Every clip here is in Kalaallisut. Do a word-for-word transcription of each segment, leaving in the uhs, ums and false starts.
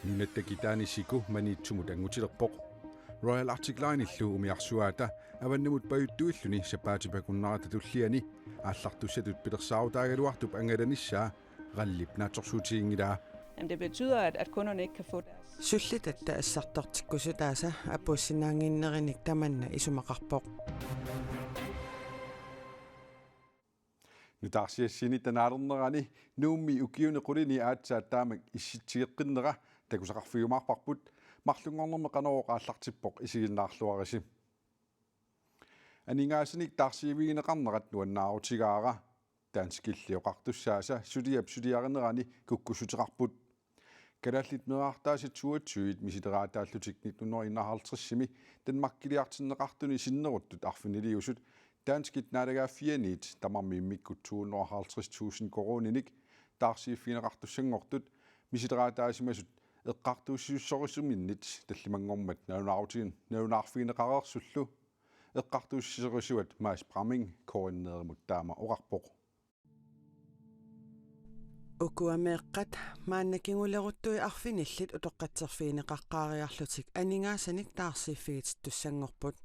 Nunatta kitaani siku Maniitsumut angutilerpoq. Royal Arctic Linellu umiarsuaata avannamut pajuttuilluni sapaatip-akunnera tulliani aallartussatut pilersaarutaagaluartup angalanissaa rallip naatsorsuutiginngilaa. Jamen, det betyder, at, at kunderne ikke kan få deres Sullitatta assartortikkusutaasa apuussinaannginnerinik tamanna isumaqarpoq. Nutaarsiassiinitta naalernerani Nuummi ukiuni qulini aatsaat taamak issitsigeqqinnera takusaqarfigiumaarparput, marlunngornermi Qanorooq aallartippoq, isiginnaarluarisi. Aningaasanik taarsiiffigineqarnerat nuannaarutigaara. Danskilli oqartussaasa suliap suliarinerani kukkussuteqarput. Kalaallit Meerartaasat toogtyve misileraataallutik nitten hundrede enoghalvtredsimi Danmarkiliartinneqartuni sinneruttut arfiniliusut danskit naalagaaffianiit tamarmik immikkut to hundrede og halvtreds tusind koruuninik taarsiiffigineqartussanngortut misileraataasimasut eqqartuussisorisuminnit tallimanngormat nalunaarutigin nalunaarfigineqareersullu eqqartuussisorisuat Mads Bramming K N R-imut taama oqarpoq. Ukua meeqqat maanna kinguleruttui arfinillit utoqqatserfigineqaqqaariarlutik aningaasanik taarsiiffigitittussanngorput.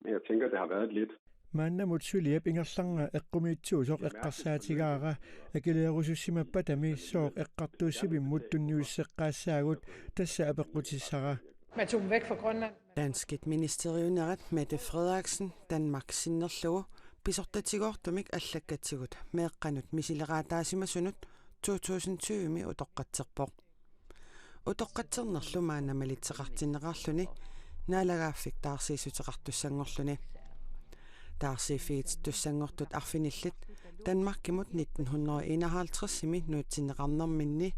Men jeg tænker, det har været lidt. Maannamut suliap ingerlanera eqqumiitsuusoq eqqarsaatigaara, akileerusussimappatami sooq eqqartuussivimmut tunniusseqqaassaagut, tassa apeqqutissara. Man tog dem væk fra Grønland. Danskit ministeriunerat Mette Frederiksen Danmark sinnerlugu pisortatigoortumik allakkatigut meeqqanut misileraataasimasunut to tusind tyve-mi utoqqatserpoq. Utoqqatsernerlu maanna malitseqartinneqarluni naalagaaffik taarsiissuteqartussanngorluni. Taarsiiffigitittussanngortut arfinillit Danmarkimut nitten hundrede og enoghalvtreds-imi nuutsinneqarnerminni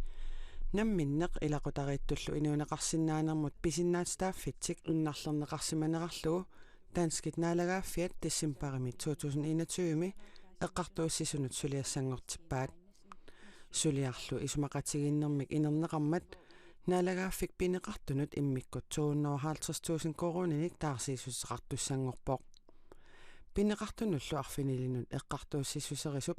namminneq ilaqutariittullu inuuneqarsinnaanermut pisinnaatitaaffitsik innarlerneqarsimanerarlugu danskit naalagaaffiat decembarimi to tusind enogtyve-mi eqqartuussisunut suliassanngortippaat. Suliarlu isumaqatigiinnermik inerneqarmat naalagaaffik pineqartunut immikkut to hundrede og halvtreds tusind koruuninik taarsiissuteqartussanngorpoq. Pineqartunullu arfinilinut eqqartuussissuserisup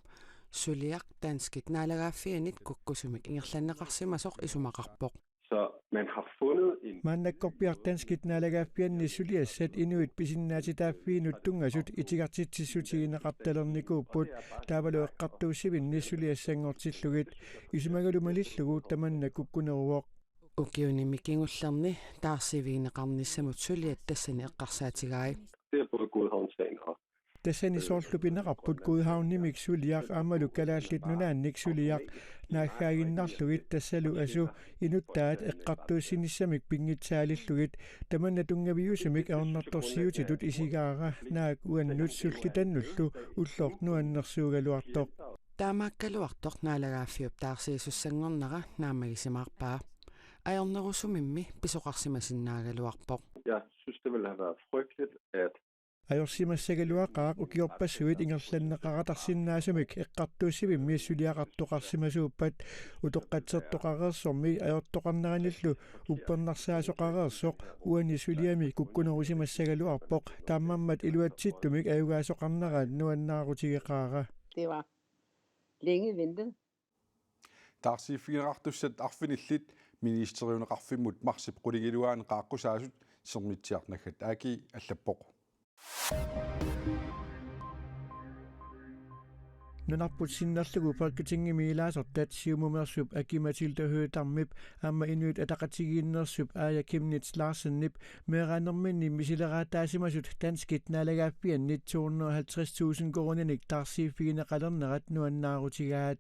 suliaq danskit naalagaaffiannit kukkusumik ingerlanneqarsimasoq isumaqarpoq. Så man har fundet en Maannakkorpiaq danskit naalagaaffianni suliassat inuit pisinnaatitaaffiinut tunngasut itigartitsissutigineqartalernikuupput, taavalu eqqartuussivinni suliassanngortillugit. Isumagalu malillugu tamanna kukkuneruvoq. Ukiunimi kingullerni taarsiivigineqarnissamut suliat tassani eqqarsaatigai. Det er både Godhavnssagen og Tassani soorlu pineqarput Godhavnimik suliaq aammalu Kalaallit Nunaannik suliaq naaggaaginnarlugit, tassalu asu inuttaat eqqartuussinissamik pinngitsaalillugit. Tamanna tunngaviusumik ajornartorsiutitut isigaara, naak uannut sullitannullu ulloq nuannersuugaluartoq. Taamaakkaluartoq naalagaaffiup taarsiisussanngornera naammagisimaarpaa. Ajornerusumimmi pisoqarsimasinnaagaluarpoq. Jeg synes, det ville have været frygteligt, at Ajorsimassagaluaqaaq ukiorpassuit ingerlanneqaratarsinnaasumik eqqartuussivimmi suliaqartoqarsimasuuppat. Utoqqatsertoqareersormi ajortoqarneranillu uppernarsaasoqareersoq uani suliami kukkunerusimassagaluarpoq, taamaammat iluatsittumik ajugaasoqarnera nuannaarutigeqaara. Det var længe ventet. Taarsiiffigineqartussat arfinillit ministeriuneqarfimmut marsip qulingiluaani qaaqqusaasut Sermitsiaq.gl allappoq. Nunarput sinnerlugu Folketingimi ilaasortat Siumumeersup Aki-Matilda Høegh-Damip aamma Inuit Ataqatigiinneersup Aaja Chemnitz Larsenip meeraanerminni misileraataasimasut danskit naalagaaffiannit to hundrede og halvtreds tusind koruuninik taarsiiffigineqalernerat nuannaarutigaat.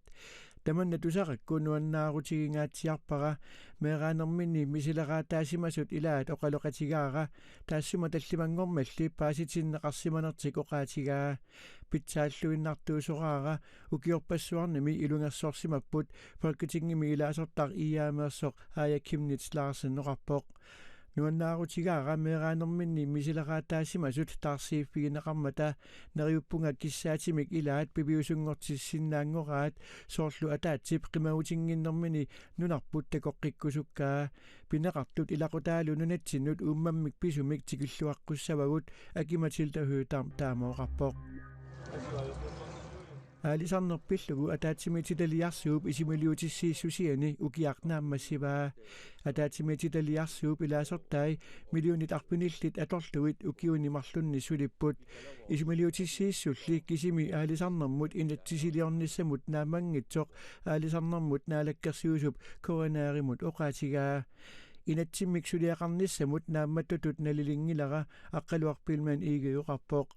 Tamanna tusarakku nuannaarutiginngaatsiarpara. Meeraanerminni misileraataasimasut ilaat oqaloqatigaara, taassuma tallimanngormalli paasitinneqarsimanertik oqaatigaa. Pitsaalluinnartuusoraara ukiorpassuarnimi ilungersorsimapput, Folketingimi ilaasortaq Iiaameersoq Aaja Chemnitz Larsen oqarpoq. Nuannaarutigaara meeraanerminni misileraataasimasut taarsiiffigineqarmata. Neriuppunga kissaatimik ilaat piviusunngortissinnaanngoraat, soorlu ataatsip qimagutinnginnermini nunarput takoqqikkusukkaa. Pineqartut ilaqutaalu nunatsinnut uummammik pisumik tikilluaqqussavagut, Aki-Matilda Høegh-Dam taama oqarpoq. Aalisarneq pillugu ataatsimiititaliarsuup isumaliutissiissusiani ukiaq naammassivaa. Ataatsimiititaliarsuup ilaasortai millionit arfinillit atorlugit ukiuni marlunni sulipput. Isumaliutissiissulli kisimi aalisarnermut inatsisiliornissamut naammanngitsoq aalisarnermut naalakkersuisup K N R-imut oqaatigaa. Inatsimmik suliaqarnissamut naammattutut nalilinngilaq, Aqqaluaq Biilmann Egede oqarpoq.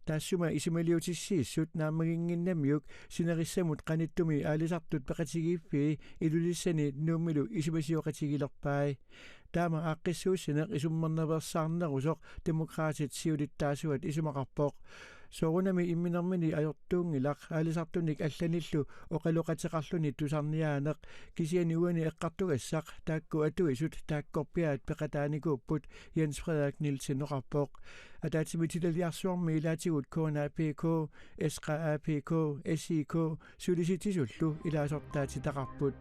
Taassuma isumaliutissiissut naammaginnginnamiuk sinerissamut qanittumi aalisartut peqatigiiffii Ilulissani Nuummilu isumasioqatigilerpai. Taama aaqqissuussineq isummernaveersaarnerusoq Demokraatit siulittaasuat isumaqarpoq. Soorunami imminermini ajortuunngilaq aalisartunik allanillu oqaloqateqarluni tusarniaaneq, kisianni uani eqqartugassaq taakku atuisut taakkorpiaat peqataanikuupput, Jens Frederik Nielsen oqarpoq. Ataatsimiititaliarsuarmi ilaatigut K N A P K, S K A P K, S I K, Sulisitsisullu ilaasortaatitaqarput.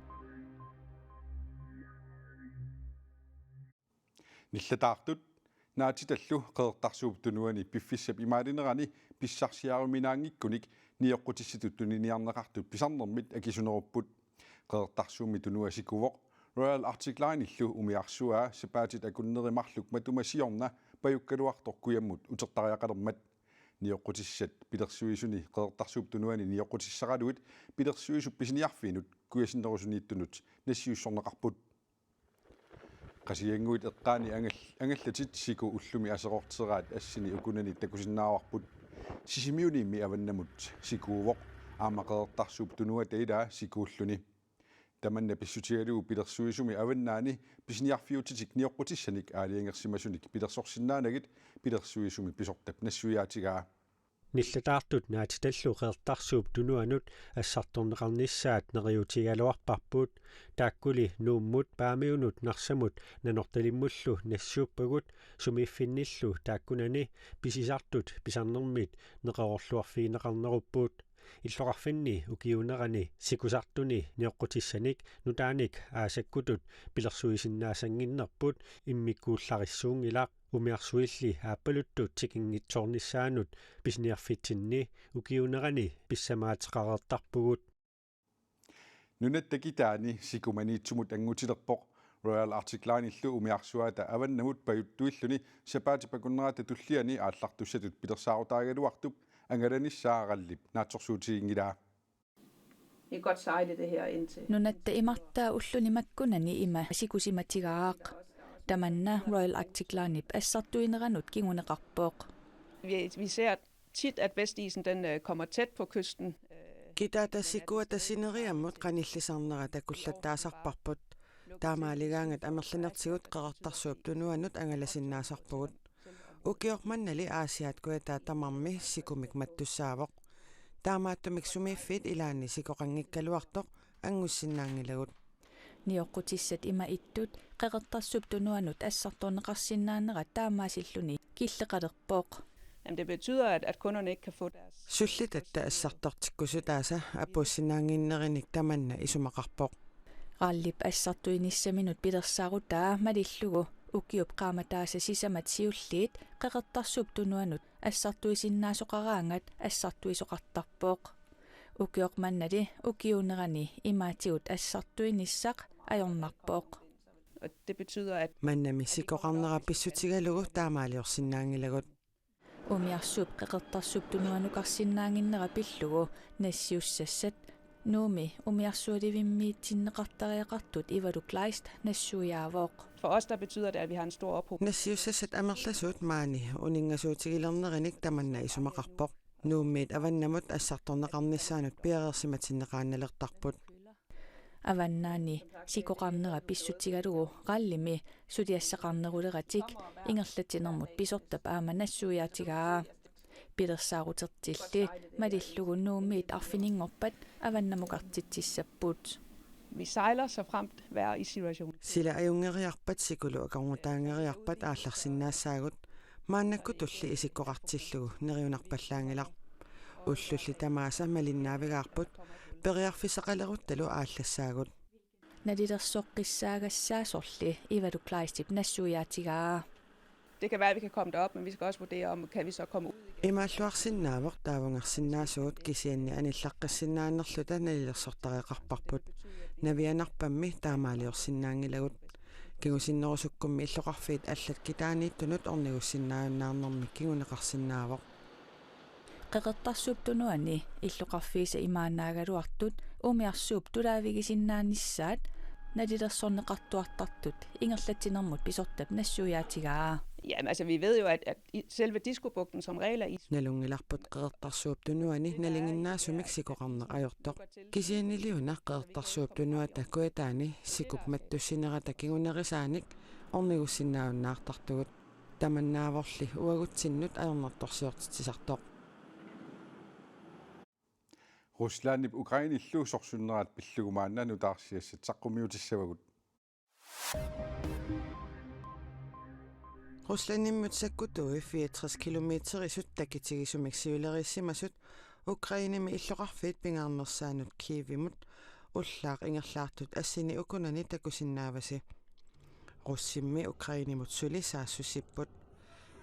Nillataartut naatitallu Qeqertarsuup Tunuani piffissap imaalinerani pissarsiaruminaanngikkunik nioqqutissatut tuniniarneqartut pisarnermit akisunerupput. Qeqertarsuummi Tunua sikuvoq Royal Arctic Linellu umiarsuaa sapaatit akunneri marluk matuma siorna pajukkaluartoq kujammut utertariaqalermat. Nioqqutissat pilersuisuni Qeqertarsuup Tunuani nioqqutissaraluit pilersuisup pisiniarfiinut kujasinnerusuniittunut nassiussorneqarput. Qasigiannguit eqqaani angal-, angallatit siku ullumi aserorteraat assini ukunani takusinnaavarput. Sisimiuniimmi avannamut sikuuvoq, aamma Qeqertarsuup Tunuata ilaa sikuulluni. Tamanna pissutigalugu pilersuisumi avannaani pisiniarfiutitik nioqqutissanik aalajangersimasunik pilersorsinnaanagit pilersuisumi pisortap nassuiaatigaa. Nillataartut naatitallu Qeqertarsuup Tunuanut assartorneqarnissaat neriuutigigaluarparput. Taakkuli Nuummut, Paamiunut, Narsamut Nanortalimmullu nassiuppagut, sumiiffinnillu taakkunani pisisartut pisarnermit neqeroorluarfigineqarnerupput. Illoqarfinni ukiuunerani sikusartuni nioqqutissanik nutaanik aasakkutut pilersuisinnaassannginnerput immikkuullarissuunngilaq. Umiarsuilli aappaluttut tikinngitsoornissaannut pisiniarfitsinni ukiuunerani pissamaateqareertarpugut. Nunatta kitaani siku Maniitsumut anngutilerpoq. Royal Arctic Linellu umiarsuata avannamut pajuttuilluni sapaatip akunnerata tulliani aallartussatut pilersaarutaagaluartup angalanissaa RAL-ip naatsorsuutiginngilaa. I kan godt sejle det her indtil. Nunatta imartaa ulluni makkunani ima sikusimatigaaq. Tamanna Royal Arctic Linep assartuineranut kinguneqarpoq. Vi, vi ser tit, at vestisen den, øh, kommer tæt på kysten. Kitaata sikuata sineriammut qanillisarnera takullattaasarparput. Taamaaligaangat amerlanertigut Qeqertarsuup Tunuanut angalasinnaasarpugut. Ukioq mannali Aasiaat kujataa tamarmi sikumik mattussaavoq. Taamaattumik sumiiffiit ilaanni sikoqanngikkaluartoq anngussinnaanngilagut. Nioqqutissat ima ittut Qeqertarsuup Tunuanut assartorneqarsinnaanera taamaasilluni killeqalerpoq. Jamen, det betyder, at, at kunderne ikke kan få deres. Sullitatta assartortikkusutaasa apuussinnaannginnerinik tamanna isumaqarpoq. RAL-ip assartuinissaminut pilersaarutaa malillugu ukiup qaammataasa sisamat siulliit Qeqertarsuup Tunuanut assartuisinnaasoqaraangat assartuisoqartarpoq. Ukioq mannali ukiuunerani imaatigut assartuinissaq ajornarpoq. Og det betyder, at mannami sikoqarnera pissutigalugu taamaaliorsinnaanngilagut. Umiarsuup Qeqertarsuup Tunuanukarsinnaannginnera pillugu nassiussassat Nuummi umiarsualivimmiitsinneqartariaqartut Ivalu Kleist nassuiaavoq. For os, der betyder det, at vi har en stor ophobning. Nassiussassat amerlasuut maani uninngasuutigilernerinik tamanna isumaqarpoq. Nuummiit avannamut assartorneqarnissaanut piareersimatinneqaannalertarput. Avannaani sikoqarnera pissutigalugu RAL-imi suliassaqarneruleratik ingerlatsinermut pisortap aamma nassuiaatigaa. Pilersaarutertilli malillugu Nuummiit arfininngorpat avannamukartitsissapput. Vi sejler, så fremt vejr i situationen. Sila ajunngeriarpat sikulu akornutaanngeriarpat aallarsinnaassaagut. Maannakkutulli isikkoqartillugu neriunarpallaanngilaq. Ullulli tamaasa malinnaavigaarput, periarfissaqaleruttalu aallassaagut. Nalilersoqqissaagassaa sorli Ivalu Kleistip nassuiaatigaa. Det kan være, at vi kan komme derop, men vi skal også vurdere, om kan vi så komme ud. Imaalluarsinnaavoq taavungarsinnaasugut, kisianni anillaqqissinnaannerluta nalilersortareqarparput. Navianarpammi taamaaliorsinnaanngilagut. Kingusinnerusukkummi illoqarfiit allat kitaaniittunut ornigussinnaajunnaarnermik kinguneqarsinnaavoq. Qeqertarsuup Tunuani illoqarfiisa imaannaagaluartut umiarsuup tulaavigisinnaanissaat nalilersorneqartuartartut ingerlatsinermut pisortap nassuiaatigaa. Jamen, altså, vi ved jo, at, at i- selve Diskobugten som regel er is. Nalunngilarput Qeqertarsuup Tunuani nalinginnaasumik sikoqarneq ajortoq. Kisianniliuna Qeqertarsuup Tunuata kujataani sikup mattussinerata kingunerisaanik ornigussinnaajunnaartartugut. Tamannaavorli uagutsinnut ajornartorsiortitsisartoq. Ruslandip Ukrainellu sorsunnerat pillugu maanna nutaarsiassat saqqummiutissavagut. Ruslandimmut sakkutuui fireogtres kilometerisut takitigisumik siuleriissimasut Ukrainemi illoqarfiit pingaarnersaannut Kievimut ullaaq ingerlaartut assini ukunani takusinnaavasi. Russimmi Ukrainemut suli saassussipput.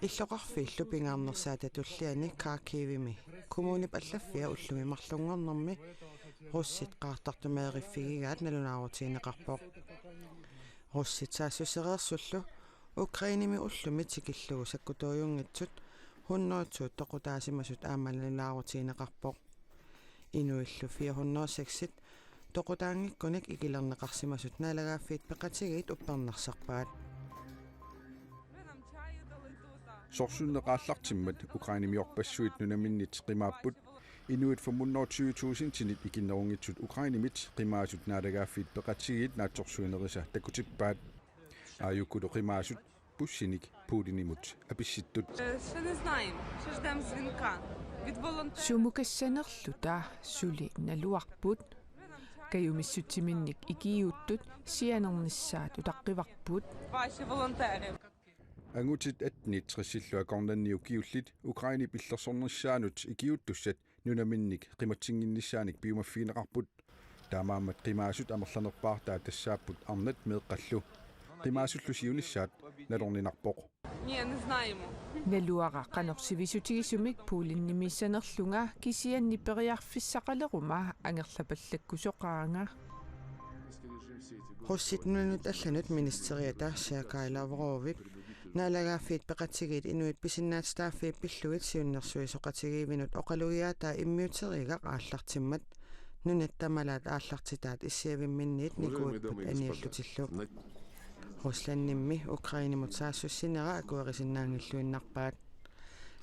Illoqarfiillu pingaarnersaata tulliani Kharkivimi kommunip allaffia ullumi marlunngornermi russit qaartartumeeriffigigaat nalunaarutigineqarpoq. Russit saassussereersullu Ukrainemi ullumi tikillugu sakkutuujunngitsut hundrede to toqutaasimasut aamma nalunaarutigineqarpoq. Inuillu fire hundrede og seks toqutaanngikkunik ikilerneqarsimasut Naalagaaffiit Peqatigiit uppernarsarpaat. Sorsunneq aallartimmat Ukrainemiorpassuit nunaminnit qimaapput. Inuit femhundrede og tyve tusindinit ikinnerunngitsut Ukrainemit qimaasut Naalagaaffiit Peqatigiit naatsorsuinerisa takutippaat. Aajukulu qimaasut bussinik Putinimut apissittut. Е, ще не знаємо, ще ждемо дзвінка від волонтерів. Sumukassanerluta suli naluarput. Kajumissutsiminnik ikiuuttut sianernissaat utaqqivarput. Ваші волонтери. Angutit attenit tressillu akornanni ukiullit Ukrainep illersornissaanut ikiuuttussat nunaminnik qimatsinnginnissaannik piumaffigineqarput. Taamaammat qimaasut amerlanerpaartaat tassaapput arnat meeqqallu. Qimaasullu siunissaat nalorninarpoq. Ні, не знаємо. Naluara qanoq sivisutigisumik Pulinimiissanerlunga kisianni periarfissaqaleruma angerlapallakkusoqaanga. Russit nunanut allanut ministeriata Sergej Lavrovip Naalagaaffiit Peqatigiit inuit pisinnaatitaaffiit pillugit siunnersuisoqatigiivinut oqalugiaataa immiuteriigaq aallartimmat. Nunat tamalaat aallartitaat issiavimminniit nikuipput aniallutillu. Ruslandimmi Ukrainemut saassussinera akuerisinnaanngilluinnarpaat.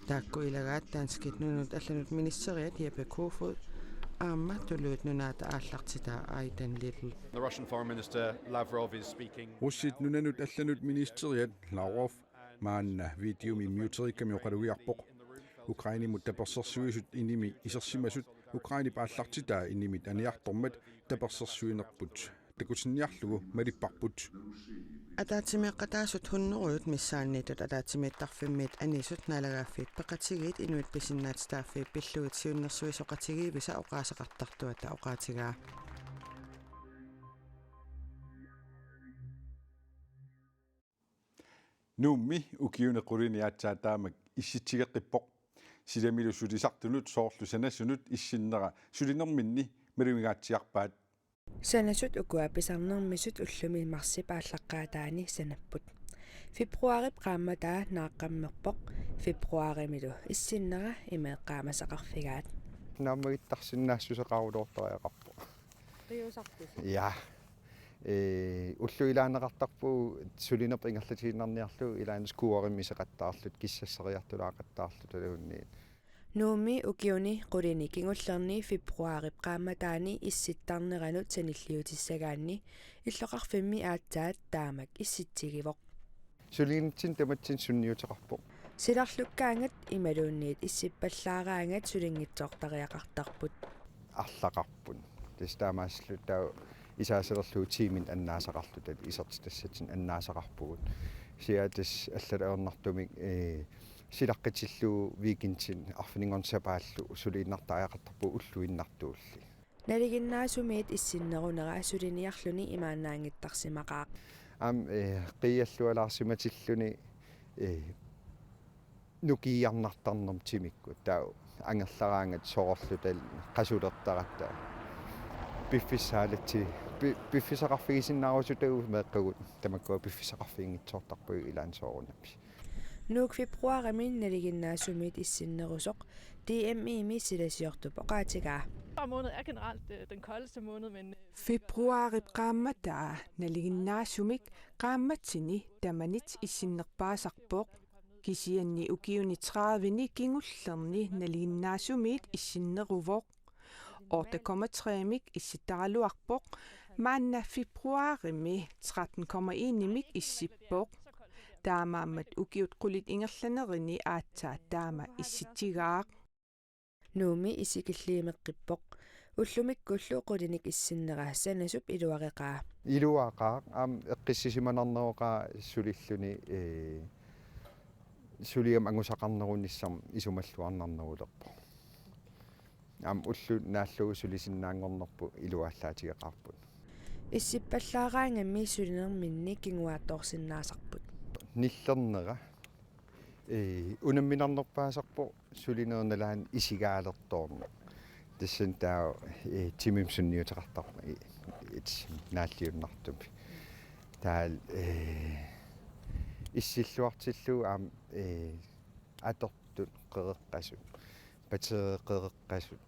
Taakku ilagaat danskit nunanut allanut ministeriat Jeppe Kofod aamma Tuluit Nunaata aallartitaa Aidan Little. The Russian Foreign Minister Lavrov is speaking. Russit nunanut allanut ministeriat Lavrov maanna videomi immiuteriikkami oqalugiarpoq. Ukrainemut tapersersuisut inimi isersimasut Ukrainep aallartitaa inimit aniartormat tapersersuinerput takutinniarlugu malipparput. Ataatsimeeqqataasut hunnorujut missaanniittut ataatsimiittarfimmiit anisut Naalagaaffiit Peqatigiit inuit pisinnaatitaaffiit pillugit siunnersuisoqatigiivisa oqaaseqartartuata oqaatigaa. Nuummi ukiuni qulini aatsaat taamak issitsigeqqippoq. Silamilu sulisartunut soorlu sanasunut issinnera sulinerminni malugingaatsiarpaat. Sanasut ukua pisarnermisut ullumi marsip aallaqqaataani sanapput. Februaarip qaammataa naaqqammerpoq, februaarimilu issinnera imeeqqaamasaqarfigaat. Naammagittarsinnaassuseqaruloortariaqarpoq. Qiusartusi. Ja. Ee, ullut ilaanneqartarpugut sulineq ingerlatiinnarniarlugu ilaanni skuuarimmiseqattaarluta, kissassariartulaaqattaarluta taluunniit. Nuummi ukiuni qulini kingullerni februaarip qaammataani issittarneranut sanilliutissagaanni illoqarfimmi aatsaat taamak issitsigivoq. Suliginitsinni tamatsinnut sunniuteqarpoq. Silarlukkaangat imaluunniit issippallaaraangat sulinngitsoortariaqartarput. Arlaqarput. Tassa taamaasilluni taava isaasalerlugu tiimit annaasaqarluta isertitassatsinnut annaasaqarpugut. Kisianni tassa allatut ajornartumik, ee, silaqqitillugu weekendini arfininngornermi sapaallu suliinnartariaqartarpugut ulluinnartuulli. Nalinginnaasumiit issinnerunera suliniarluni imaannaanngittarsimaqaaq. Aamma, ee, qiiallualaarsimatilluni, ee, Nukiiarnartarnermut timikkut taava angerlaraangat soorlu tal qasulertaratta piffissaalatsi pi-, piffissaqarfigisinnaarusutagut meeqqagut tamakkua piffissaqarfiginngitsoortarpagut ilaanni soorunami. Nuuk februarimi nalinginnaasumit issinnerusoq D M I-mi silasiortup oqaatigaa. Februar måned er generelt øh, den koldeste måned, men øh, Februarip qaammataa nalinginnaasumik qaammatini tamanit issinnerpaasarpoq. Kisianni ukiuni tredive-ni kingullerni nalinginnaasumiit issinneruvoq. Otte komma tre-mik issittaraluarpoq, maanna februarimi tretten komma en-imik issippoq. Taamaammat ukiut qulit ingerlanerini aatsaat taama issitsigaaq. Nuummi isikilliimeqqippoq. Ullumikkullu qulinik issinnera sanasup iluareqaa. Iluaqaaq aamma eqqissisimanarneroqaa sulilluni ee suliami angusaqarnerunissami isumalluarnarnerulerpoq. Aamma ulloq naallugu sulisinnaanngornerput iluallaatigeqaarput. Issippallaaraangammi sulinerminni kinguaattoorsinnaasarput. Nillernera ee unamminarnerpaasarpoq sulineq nalaani isigaalertoorneq. Tassani taava ee timimik sunniuteqartarpoq i-, i-, naalliunnartumik. Taava ee issilluartillugu aamma ee atortut qereqqasut, batteriit qereqqasut.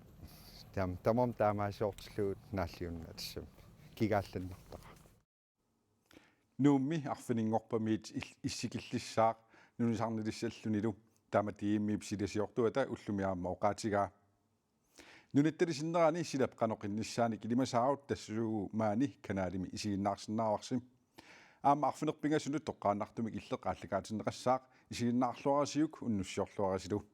Taam-, tamarmik taamaasiortillugu naalliunnaat tassami kigaallannartaqaaq. Nuummi arfininngorpamiit il-, issikillissaaq nunisarnilissallunilu, taama D M I-p silasiortuata ullumi aamma oqaatigaa. Nunattali sinnerani silap qanoq innissaannik ilimasaarut tassuugu maani kanalimi isiginnaarsinnaavarsi. Aamma arfineq-pingasunut toqqaannartumik illeq aallakaatinneqassaaq, isiginnaarluarisiuk unnussiorluarisilu.